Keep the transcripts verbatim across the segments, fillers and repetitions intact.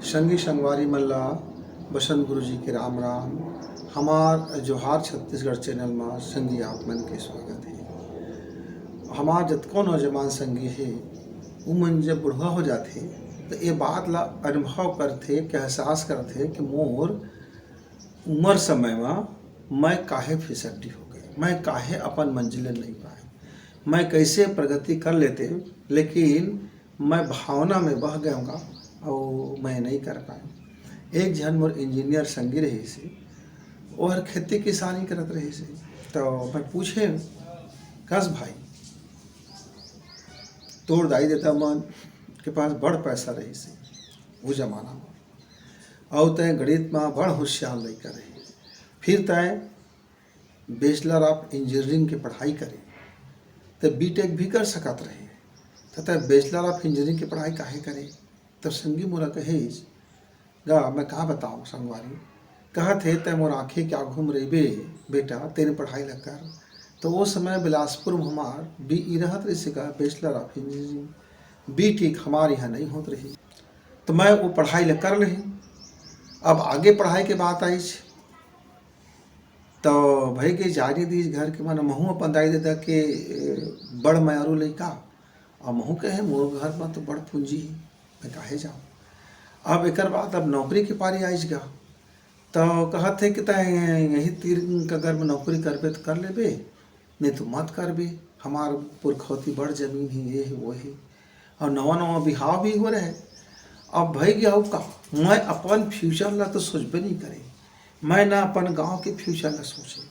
संगी संगवारी मन ला बसंत गुरु जी के राम राम। हमार जोहार छत्तीसगढ़ चैनल मा संगी आप मन के स्वागत हे। हमार जतको नौजवान संगी हे, उमन जब बुढ़वा हो जाथे, त ए बात ला अनुभव करथे, के एहसास करथे कि मोर उमर समय मा मैं काहे फिसड्डी हो गए, मैं काहे अपन मंजिल नइ पाए, मैं कैसे प्रगति कर लेते, लेकिन मैं भावना में बह गए होंगा और मैं नहीं कर पाए। एक झन मोर इंजीनियर संगी रहिस हे, ओहर खेती किसानी करत रहिस हे, तो मैं पूछे, कस भाई, तोर दाई ददा मन के पास बड़ पैसा रहिस हे वो जमाना में, अउ तैं गणित में बड़ होशियार लइका रहे, फिर तैं बैचलर ऑफ इंजीनियरिंग के पढ़ाई करे, त बीटेक भी कर सकत रहे, त तैं बैचलर ऑफ इंजीनियरिंग के पढ़ाई काहे करे? तब संगी मोला कहेच, गा, मैं का बताऊं संगवारी, कहत हे, "तैं मोर आंखी के आघू म रहिबे बेटा, तेने पढ़ाई ल कर।" तो ओ समय बिलासपुर म हमार बीई रहत रहिस हे का, बैचलर ऑफ इंजीनियरिंग, बीटेक हमार इहां नहीं होत रहिस। तो मैं वो पढ़ाई ल कर लेहे। अब आगे पढ़ाई के बात आइस, तो भई के जाने दीस घर के मन, महूं अपन दाई ददा के, ए, बड़ मयारू लइका, अउ महूं कहे, "मोर घर म तो बड़ पूंजी हे, मैं काहे जाऊं?" अब एकर बाद अब नौकरी के पारी आइस गा, तो कहत हे कि तैं यही तीर कगर में नौकरी करबे तो कर लेबे, नहीं तो मत करबे, हमार पुरखौती बड़ जमीन हे, ये हे, वो हे, अउ नवा नवा बिहाव भी हो रहे। अब भई गे अउ का, मैं अपन फ्यूचर ला तो सोचबे नहीं करे, मैं ना अपन गांव के फ्यूचर ला सोचे,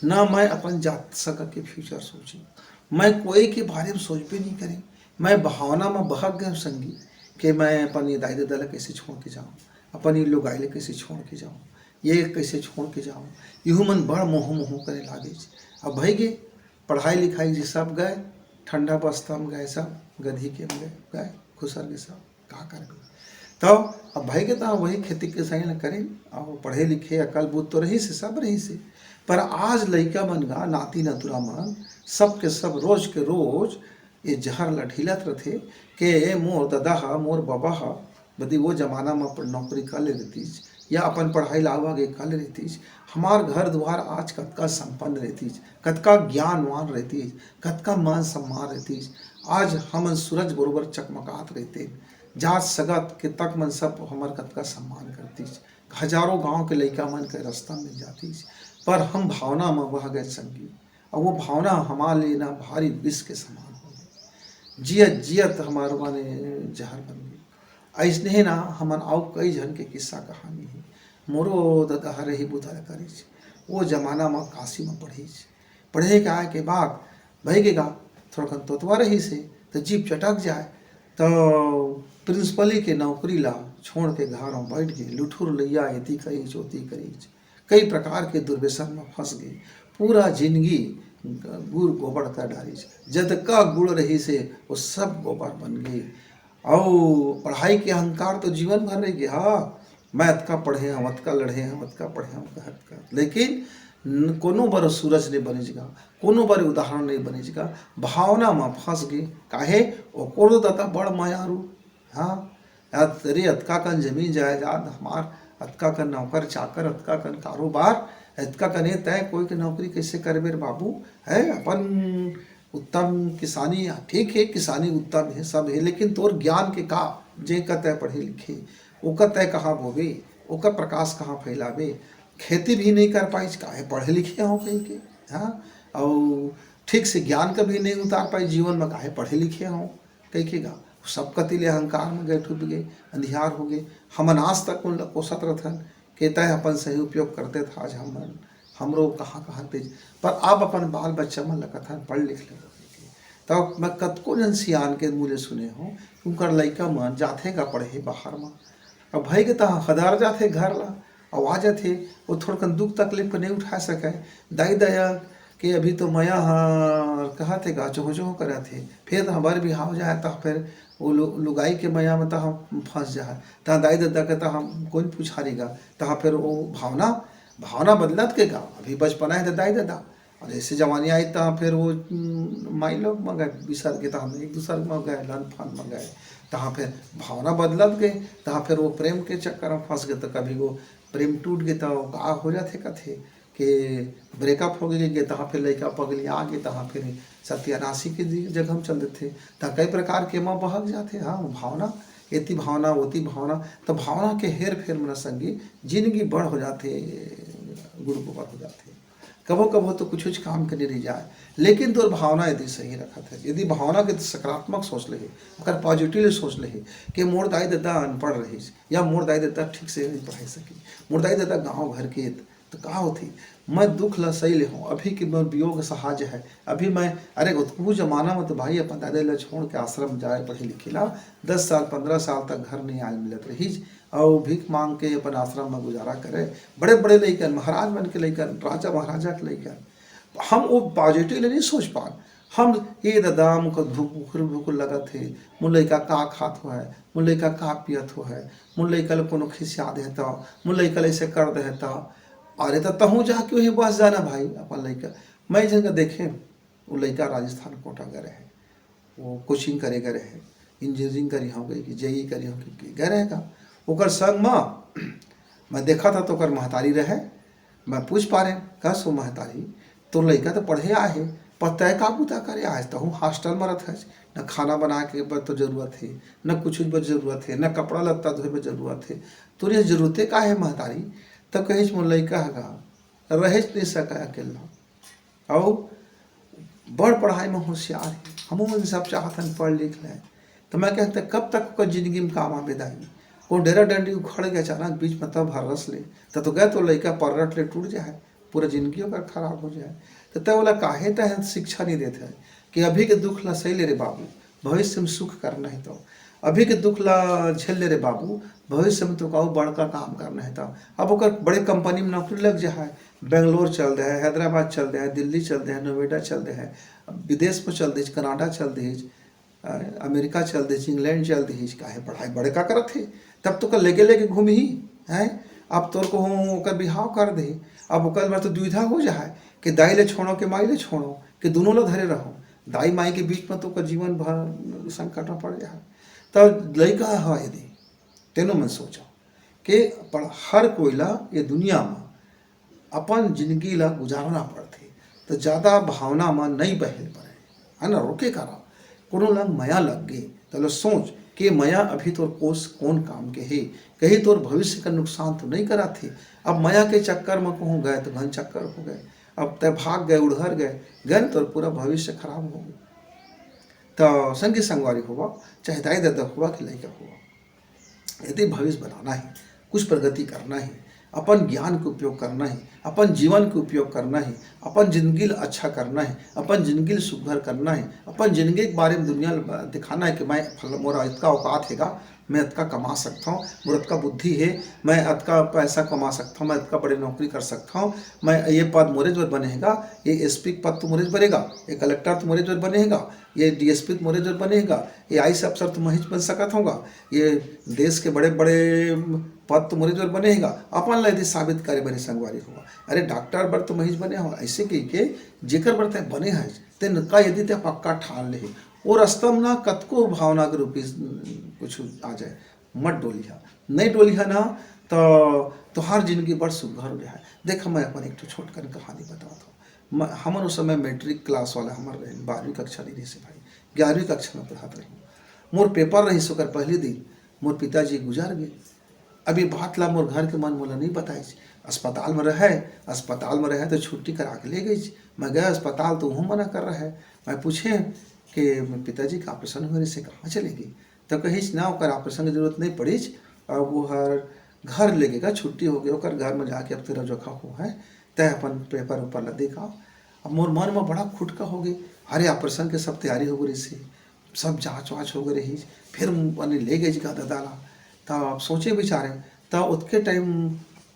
ना मैं अपन जात सगा के फ्यूचर सोचे, मैं कोई के बारे में सोचबे नहीं करे। मैं भावना में बहक गए संगी, कि मैं अपन ये दाई ददा ला कैसे छोड़ के जाऊं, अपन ये लुगाई ला कैसे छोड़ के जाऊं, ये कैसे छोड़ के जाऊं। इहू मन बड़ मोह मोह करे लागे। अब भई गे, पढ़ाई लिखाई जी सब गए, ठंडा बस्ता में गए सब, गधी के में गए, गए खुसर के सब, का करबे। तो अब भई गे, तो वही खेती किसानी ला करे, अउ पढ़े लिखे, अकल बुद्धि तो रहिस हे, सब रहिस हे, पर आज लइका मन गा, नाती नतुरा मन, सब के सब रोज के रोज ये जहर ला ढीलत रथे, के मोर ददा ह, मोर बबा ह, बदी वो जमाना म अपन नौकरी कर ले रहितिस, या अपन पढ़ाई ला आगे कर ले रहितिस, हमार घर दुआर आज कतका संपन्न रहितिस, कतका ज्ञानवान रहितिस, कतका मान सम्मान रहितिस। आज हमन सूरज बरोबर चकमकात रहितेन, जात सगत के तक मन सब हमर कतका सम्मान करतिस, हजारों गांव के लइका मन के रस्ता मिल जातिस, पर हम भावना म बह गए संगी, अउ वो भावना हमार लिए ना भारी विष के समान हो गए। जियत जियत हमार माने जहर बन गए। अइसने ना हमन अउ कई झन के किस्सा कहानी हे। मोरो ददा हर यही बुता ल करिस। वो जमाना म काशी म पढ़िस। पढ़े के आए के बाद भई गे गा, थोड़कन तोतवा रहिस हे, त जीभ चटक जाए, त प्रिंसिपली के नौकरी ला छोड़ के घर म बैठ गे। लुठुर लइया एती करिस, ओती करिस, कई प्रकार के दुर्व्यसन म फंस गे। पूरा जिंदगी गुर गोबर कर डारिस। जतका गुण रहिस हे, वो सब गोबर बन गे। अउ पढ़ाई के अहंकार तो जीवन भर रह गे, हाँ, मैं अतका पढ़े हंव, अतका लड़े हंव, अतका पढ़े हंव, कहत, कहत। लेकिन न-, कोनो बर सूरज नहीं बनिस गा, कोनो बर उदाहरण नहीं बनिस गा, भावना म फंस गे। काहे? ओकर तो ददा बड़ मयारू, हाँ, अत-, अरे, अतका कन जमीन जायदाद हमार, अतका कन नौकर चाकर, अतका कन कारोबार, अतका कन ए, तैं कोई के नौकरी कैसे करबे रे बाबू? है, अपन उत्तम किसानी, ठीक हे, किसानी उत्तम हे, सब हे, लेकिन तोर ज्ञान के का? जेकर तैं पढ़े लिखे, ओकर तैं कहाँ बोबे, ओकर प्रकाश कहाँ फैलाबे? खेती भी नहीं कर पाइस, काहे? पढ़े लिखे हंव कहिके, हाँ? अउ ठीक से ज्ञान का भी नहीं उतार पाइस जीवन में, काहे? पढ़े लिखे हंव कहिके गा। सब कति ले अहंकार में गए, डूब गए, अंधियार हो गए। हमन आज तक उन ला कोसत रथन, के तैं अपन सही उपयोग करते त आज हमन, हमरो कहाँ कहाँ तेज। पर अब अपन बाल बच्चा मन ला कथन, पढ़ लिख ले। तब मैं कतको झन सियान के मुँह ले सुने हंव, उनकर लइका मन जाथे गा पढ़े बाहर म। अब भई गे तहाँ खदार जाथे घर ला, अउ आ जाथे, वो थोड़कन दुख तकलीफ के नहीं उठा सकय। दाई ददा के अभी तो मया ह कहत हे गा, चोह चोह करत हे, फिर तहाँ बर बिहाव जाए, तहाँ फिर वो लु-, लुगाई के मया में तहाँ फंस जाए, तहाँ दाई ददा के तहाँ कोन पुछारी गा, तहाँ फिर वो भावना, भावना बदलत के गा, अभी बचपना हे त दाई ददा, और जैसे जवानी आई, तहाँ फिर वो, उम, माई लोग म गए, बिसर के, तहाँ एक दूसर म गए, लन फन म गए, तहाँ फिर भावना बदलत गए, तहाँ फिर वो प्रेम के चक्कर में फंस गए। तो कभी वो प्रेम टूट गए, तो का हो जाथे, कथे कि ब्रेकअप हो गए, गए, तहाँ फिर लइका पगली आ गए, तहाँ फिर सत्यानाशी के जि-, जगह में चल देथे। तो कई प्रकार के म बहक जाथे, हाँ, भावना, एती भावना, ओती भावना, तो भावना के हेर फेर में न संगी जिंदगी बड़ हो जाथे, गुड़ गोबर हो जाथे। कभो कभो तो कुछ कुछ काम के नहीं रह जाए, लेकिन तोर भावना यदि सही रखत है, यदि भावना के सकारात्मक सोच ले, अगर पॉजिटिव सोच ले कि मोर दाई ददा अनपढ़ रहिस या मोर दाई ददा ठीक से नहीं पढ़ाई सकी, मोर दाई ददा गाँव घर के, तो का होथे? मैं दुख ला सही ले हूँ, अभी के मोर वियोग सहाज है, अभी मैं, अरे, ओतकू जमाना में तो भाई अपन दाई ददा ला छोड़ के आश्रम जाए पढ़े लिखे ला, दस साल, पंद्रह साल तक घर नहीं आए मिलत रहिस, अउ भीख मांग के अपन आश्रम में गुजारा करे। बड़े बड़े लइकन, महाराज मन के लइकन, राजा महाराजा के लइकन। हम वो पॉजिटिव ले नहीं सोच पान। हम, "ए ददा, मोका भूख, भूख, भूख लगत हे, मोर लइका का खात होहे, मोर लइका का पियत होहे, मोर लइका ल कोनो खिसिया दे हे त, मोर लइका ल ऐसे कर दे हे त।" अरे, त तहूँ जाके वही बस जाना भाई, अपन लइका। मैं एक झन का देखे, वो लइका राजस्थान कोटा गए रहे, वो कोचिंग करे गए रहे, इंजीनियरिंग करी हो गई कि जेई करी हो गई, गए रहेगा। ओकर संग म मैं देखा था तो ओकर महतारी रहे, मैं पूछ पारे, "कस हो महतारी, तोर लइका तो पढ़े आए हे, पर तय का बूता करे आए, तहूँ हॉस्टल में रहत हस, न खाना बना के बर तो जरूरत हे, न कुछ बर जरूरत हे, न कपड़ा लत्ता धोए बर जरूरत हे, तोर ये जरूरते का हे महतारी?" तब कहिस, "मोर लइका ह गा, रहेच नहीं सका अकेला।" अउ बड़ पढ़ाई में होशियार हे, हमू मन सब चाहत हन पढ़ लिख लें। तो मैं कहते, कब तक ओकर जिंदगी में काम आबे दाई? कोनो डेरा डंडी उखड़ के अचानक बीच में तब हर्रस ले, त तो गए तो लइका पर्रट ले टूट जाए, पूरा जिंदगी ओकर खराब हो जाए। तो तय ओला काहे तय शिक्षा नहीं देत है कि अभी के दुख ला सही ले रे बाबू, भविष्य में सुख करना है तो अभी के दुख ला झेल ले रे बाबू, भविष्य में तो कहूँ बड़का काम करना है तो। अब ओकर बड़े कंपनी में नौकरी लग जा है, बेंगलोर चल दे है, हैदराबाद चल दे है, दिल्ली चल दे है, नोएडा चल दे है, विदेश में चल दे, कनाडा चल दे, अ, अमेरिका चल दे, इंग्लैंड चल दे, काहे पढ़ाई बड़े का करत है? तब तो कर लेके लेके घूम ही है। अब तोर को हूँ ओकर बिहाव कर दे, अब ओकर बाद तो दुविधा हो जा है कि दाई ले छोड़ो कि माई ले छोड़ो कि दोनों ला धरे रहो। दाई माई के बीच में तो ओकर जीवन भर संकट में पड़ जा है। तो लइका है यदि, तेनो मन सोचो कि पर हर कोई ला ये दुनिया में अपन जिंदगी ला गुजारना पड़थे, तो ज़्यादा भावना में नहीं बहे पड़े, है ना? रोके करा, कोनो ला मया लग गे, तो लो सोच कि मया अभी तोर कोस कौन काम के हे, कहीं तोर भविष्य का नुकसान तो नहीं कराथे। अब मया के चक्कर में कहूँ गए तो घन चक्कर हो गए, अब तय भाग गए, उड़हर गए, गए न तोर पूरा भविष्य खराब हो गए। तो संगी संगवारी होवा, चाहे दाई ददा होवा कि लइका होवा, यदि भविष्य बनाना है, कुछ प्रगति करना है, अपन ज्ञान के उपयोग करना है, अपन जीवन के उपयोग करना है, अपन जिंदगी ल अच्छा करना है, अपन जिंदगी ल सुघर करना है, अपन जिंदगी के बारे में दुनिया ल ब-, दिखाना है कि मैं फल-, मोर अतका औकात हेगा, मैं अतका कमा सकता हूँ, मोर अतका बुद्धि है, मैं अतका पैसा कमा सकता हूँ, मैं अतका बड़े नौकरी कर सकता हूँ, मैं ये पद मोरे बर बने हेगा, ये एसपी पद तो मोरे बर बनेगा, ये कलेक्टर तो मोरे बर बने हेगा, ये डीएसपी तो मोरे बर बने हेगा, ये आईएएस अफसर तो मैं ही बन सकत हूँगा, ये देश के बड़े बड़े पद तो मोरे बर बने हेगा। अपन ला यदि साबित करे बने संगवारी होगा, अरे डॉक्टर बर तो मैं ही बने हो, ऐसे कह के जेकर बर तय बने है, तेन का यदि तय पक्का ठान ले, वो रास्ता में ना कतको भावना के रूपी कुछ आ जाए, मत डोलिहा, नहीं डोलिहा ना, तो तोहार जिंदगी बड़ सुघर हो जाए। देख, मैं अपन एक ठो छोटकन कहानी बतावत हूँ। म-, हमर उस समय मैट्रिक क्लास वाला हमर रहे, बारहवीं कक्षा नहीं रहिस भाई, ग्यारहवीं कक्षा में पढ़त रही। मोर पेपर रहिस ओकर पहले दिन, मोर पिताजी गुजर गए। अब ये बात ला मोर घर के मन मोला नहीं बताइस। अस्पताल में रहे, अस्पताल में रहे तो छुट्टी करा के ले गई। मैं गया अस्पताल तो वहाँ मना कर रहे। मैं पूछे कि पिताजी का ऑपरेशन हुए से कहाँ चले गए? तो कहिस ना, ओकर ऑपरेशन के जरूरत नहीं पड़िस, अब वो हर घर लेगे का छुट्टी हो गई, ओकर घर में जाके अब तेरा जोखा हो है, तय अपन पेपर उपर ला देखा। अब मोर मन में बड़ा खुटका हो गई, अरे ऑपरेशन के सब तैयारी हो गई से, सब जांच वांच हो गई रही, फिर मने ले गए का दादा ला। तो अब सोचे विचारे, तो उतके टाइम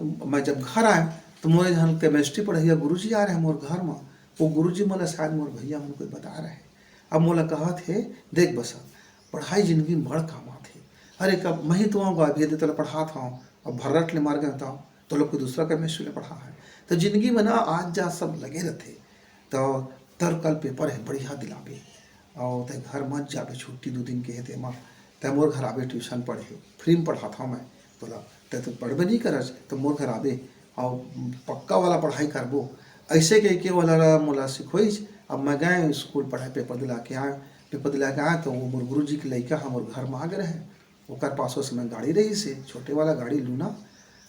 मैं जब घर आए, तो मोरे जहाँ केमिस्ट्री पढ़ैया गुरुजी आ रहे मोर घर में। वो गुरुजी मोला शायद मोर भैया मन कोई बता रहे। अब मोला कहत हे, "देख बसा, पढ़ाई जिंदगी में बड़ काम आथे।" अरे, कब मैं ही तो आऊँगा, अभी यदि तोला पढ़ात हूँ, अब भर्रट ले मार गए तो, तो लोग कोई दूसरा केमिस्ट्री ले पढ़ा है। तो जिंदगी में ना आज जा सब लगे रहते। त तर कल पेपर हे, बढ़िया दिलाबे, अउ तैं घर मत जाबे, छुट्टी दू दिन के हे तेमा, तैं मोर घर आबे, ट्यूशन पढ़े, फ्री में पढ़ात हंव मैं तोला, तैं तो पढ़बे नहीं करस, त मोर घर आबे, अउ पक्का वाला पढ़ाई करबो। अइसे कहिके ओला मोला सिखोइस। अब मैं गए स्कूल पढ़ाई, पेपर दिला के आए, पेपर दिला के आए त वो मोर गुरुजी के लइका ह मोर घर म आ गे रहे। ओकर पास ओ समय गाड़ी रहिस हे, छोटे वाला गाड़ी लूना,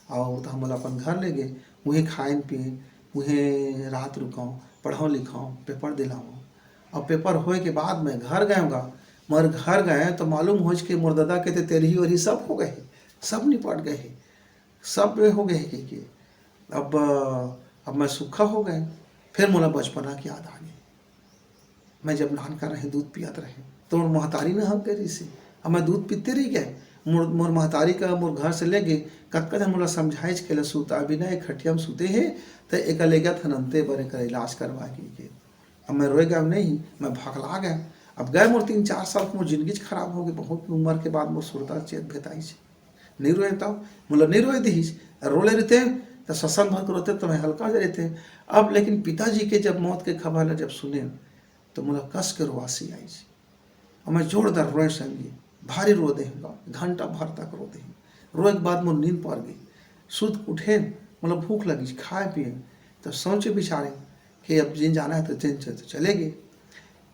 अउ त हमन ला अपन घर ले गे। उहें खाएन पिएन, उहें रात रुकंव, पढ़ंव लिखंव, पेपर दिलावंव। अब पेपर होए के बाद मैं घर गएंव गा, मगर घर गए त मालूम होइस के मोर ददा के ते तेरही ओरही सब हो गए हे, सब निपट गए हे, सब हो गए हे कहिके। अब, अब मैं सूखा हो गए, फिर मोला बचपना के याद आ गई। मैं जब नानका रहें, दूध पियत रहें, त मोर महतारी न हक गए रहिस हे। अब मैं दूध पीते रहि गए। मोर, मोर महतारी का मोर घर से ले गे, कतका झन मोला समझाइस के ल सुता भी नहीं, खटिया में सुते हे, त एकर ले गए थन अंते बर एकर इलाज करवा के, के। अब मैं रोए गए नहीं, मैं भकला गए। अब गए मोर तीन चार साल के मोर जिंदगी खराब हो गई। बहुत उम्र के बाद मोर सुरता चेत भेटाइस। नहीं रोए तब, मोला नहीं रोए दिहिस। रो ले रहिते, त सत्संग भर के रोते, त मैं हल्का हो जाए रहिते। अब लेकिन पिताजी के जब मौत के खबर ला जब सुने, त मोला कस के रोवासी आइस। अब मैं जोरदार रोए संगी, भारी रो देहूँ गा, घंटा भर तक रो देहूँ। रोए के बाद मोर नींद पर गई। सुत उठे, मोला भूख लगिस, खाए पिए, त सोचे बिचारे कि अब जिन जाना है त जिन च-, त चले गे।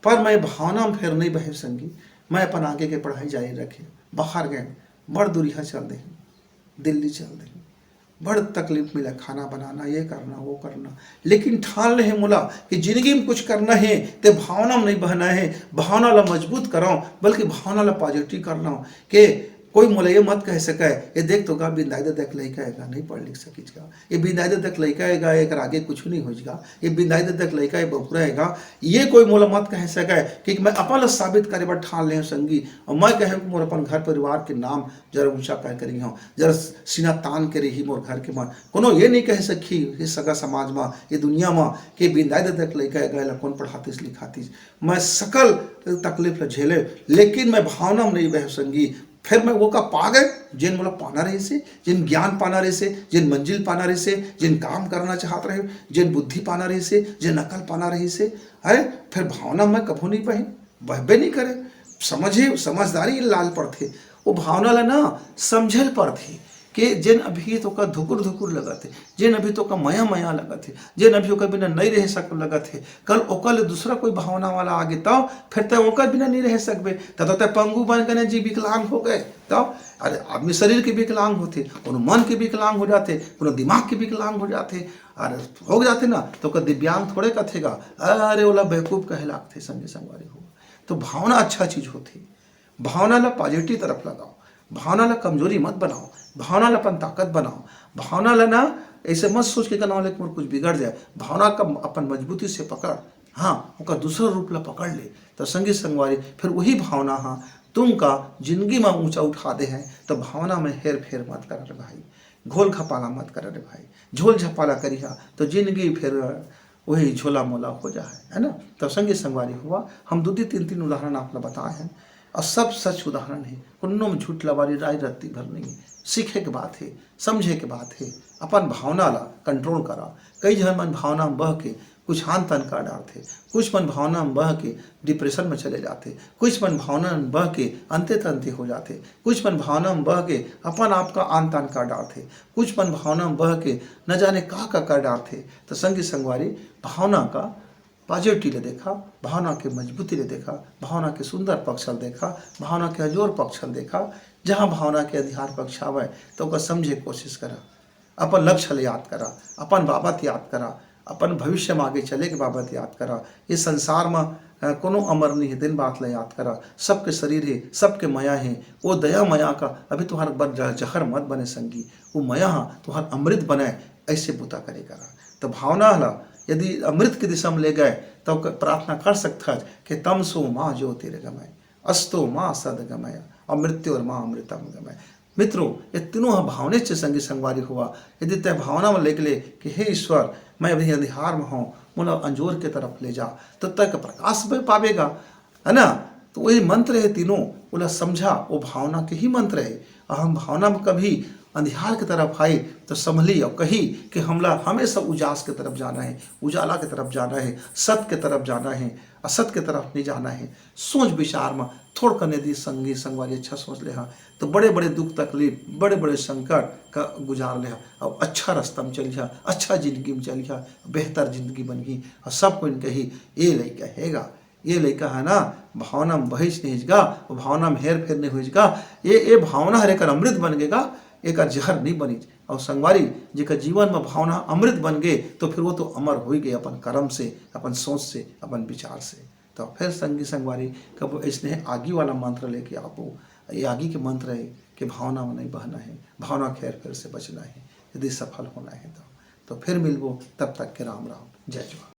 पर मैं भावना में फेर नहीं बहे संगी, मैं अपन आगे के पढ़ाई जारी रखे, बाहर गए, बड़ दूरिहा चल देहूँ, दिल्ली चल देहूँ। बड़ तकलीफ मिला, खाना बनाना, ये करना, वो करना, लेकिन ठान ले हे मोला कि जिंदगी में कुछ करना हे, ते भावना में नहीं बहना हे, भावना ला मजबूत करंव, बल्कि भावना ला पॉजिटिव करना के कोई मोला ये मत कह सके, ये देख तो गा बिंदाई ददा के लइका हे गा, नहीं पढ़ लिख सकिस गा, ये बिंदाई ददा के लइका हे गा, एकर आगे कुछ नहीं होइस गा, ये बिंदाई ददा के लइका, ये बबुरा हे गा, ये कोई मोला मत कह सके, क्योंकि मैं अपन ला साबित करे बर ठान ले हंव संगी। अउ मैं कहे मोर अपन घर परिवार के नाम जरा ऊंचा कर, करिहंव, जरा सीना तान के रही मोर घर के मन। कोनो ये नहीं कह सकही, ये सगा समाज म, ये दुनिया म, के बिंदाई ददा के लइका हे गा, एला कौन पढ़ातिस लिखातिस। मैं सकल तकलीफ ला झेले, लेकिन मैं भावना में नहीं बहे संगी। फिर मैं वो का पा गए, जेन मोला पाना रहिस हे, जेन ज्ञान पाना रहिस हे, जेन मंजिल पाना रहिस हे, जेन काम करना चाहत रहे, जेन बुद्धि पाना रहिस हे, जेन अकल पाना रहिस हे, है, फिर भावना में कभू नहीं बहे। बहबे नहीं करे। समझे, समझदारी लाल पड़थे। वो भावना ला ना समझे ल पड़थे के जेन अभी तोका धुकुर धुकुर लगत हे, जेन अभी तोका मया मया लगत हे, जेन अभी ओकर बिना नहीं रह सक लगत हे, कल ओकर ले दूसरा कोई भावना वाला आगे तब फिर तय ओकर बिना नहीं रह सकबे। तब तो तय पंगु बन गए जी, विकलांग हो गए। तब अरे आदमी शरीर के विकलांग होथे, कोनो मन के विकलांग हो जाथे, कोनो दिमाग के विकलांग हो जाथे, अरे हो जाथे ना, तो ओकर दिव्यांग थोड़े कथेगा, अरे ओला बेवकूफ कहे लागथे संगी संगवारी हो। तो भावना अच्छा चीज होथे। भावना ला पॉजिटिव तरफ लगाओ, भावना ला कमजोरी मत बनाओ, भावना ला अपन ताकत बनाओ। भावना ला ना ऐसे मत सोच के करना ले मोर कुछ बिगड़ जाए। भावना का अपन मजबूती से पकड़, हाँ, ओकर दूसरा रूप ला पकड़ ले, तो संगी संगवारी फिर वही भावना, हाँ, तुमका जिंदगी में ऊंचा उठा दे है। तो भावना में हेर फेर मत कर रे भाई, घोल घपाला मत कर रे भाई। झोल झपाला करिहा तो जिंदगी फिर वही झोला मोला हो जा है, है ना? तो संगी संगवारी हुआ, हम दू दी तीन तीन उदाहरण आप ला बताए हैं, और सब सच उदाहरण है, कोनो में झूठ लबारी राय रत्ती भर नहीं है। सीखे के बात है, समझे के बात है, अपन भावना ला कंट्रोल करा। कई झन मन भावना में बह के कुछ आन तान कर डारथे, कुछ मन भावना में बह के डिप्रेशन में चले जाथे, कुछ मन भावना में बह के अंते तंते हो जाथे, कुछ मन भावना में बह के अपन आप का आन तान कर डारथे, कुछ मन भावना में बह के न जाने का का कर डारथे। तो संगी संगवारी, भावना का पॉजिटिव ले देखा, भावना के मजबूती ले देखा, भावना के सुंदर पक्ष ल देखा, भावना के अजोर पक्ष ल देखा। जहाँ भावना के अंधियार पक्ष आवय, तो ओकर समझे के कोशिश करा, अपन लक्ष्य ल याद करा, अपन बाबत याद करा, अपन भविष्य में आगे चले के बाबत याद करा। ये संसार में, अ, कोनो अमर नहीं है, दिन बात ल याद करा। सबके शरीर है, सबके मया है। वो दया मया का अभी तुम्हारे बर जह-, जहर मत बने संगी, वो मया हा तुम्हार अमृत बने, ऐसे बुता करे करा। तो भावना ला यदि अमृत की दिशा में ले गए, तो क-, प्रार्थना कर सकत हस कि तमसो माँ ज्योतिर्गमय, असतो माँ सदगमय, अमृत्योर माँ अमृतम गमय। मित्रों, ये तीनों ह भावने से संगी संगवारी हुआ। यदि तय भावना में लेके ले कि हे ईश्वर, मैं अभी अंधियार में हूँ, मोला अंजोर के तरफ ले जा, तो तय का प्रकाश में पावेगा, है ना? तो वही मंत्र है तीनों, ओला समझा, वो भावना के ही मंत्र है। अहम भावना में कभी अंधियार के तरफ आई तो संभली अउ कही कि हमला हमेशा उजास के तरफ जाना हे, उजाला के तरफ जाना हे, सत के तरफ जाना हे, असत के तरफ नहीं जाना हे। सोच विचार म थोड़ कने दी संगी संगवारी अच्छा सोच ले हा, तो बड़े बड़े दुख तकलीफ, बड़े बड़े संकट का गुजार ले हा, अउ अच्छा रास्ता में चल जा, अच्छा जिंदगी में चल जा, बेहतर जिंदगी बनही। अउ सब कोई कही, "ये लइका हेगा, ये लइका हे ना, भावना में बहिच नहीं गा, भावना में हेर फेर नहीं होइच गा, ये, ये भावना हर एकर अमृत बन गे गा, एकर जहर नहीं बनिच।" अउ संगवारी, जेकर जीवन में भावना अमृत बन गे, तो फिर वो तो अमर हो ही गए अपन कर्म से, अपन सोच से, अपन विचार से। तो फिर संगी संगवारी, कब इसने आगी वाला मंत्र लेके आपो, ये आगी के मंत्र है कि भावना में नहीं बहना है, भावना के हेर फेर से बचना है, यदि सफल होना है तो। तो फिर मिलबो, तब तक के राम राम, जय जोहार।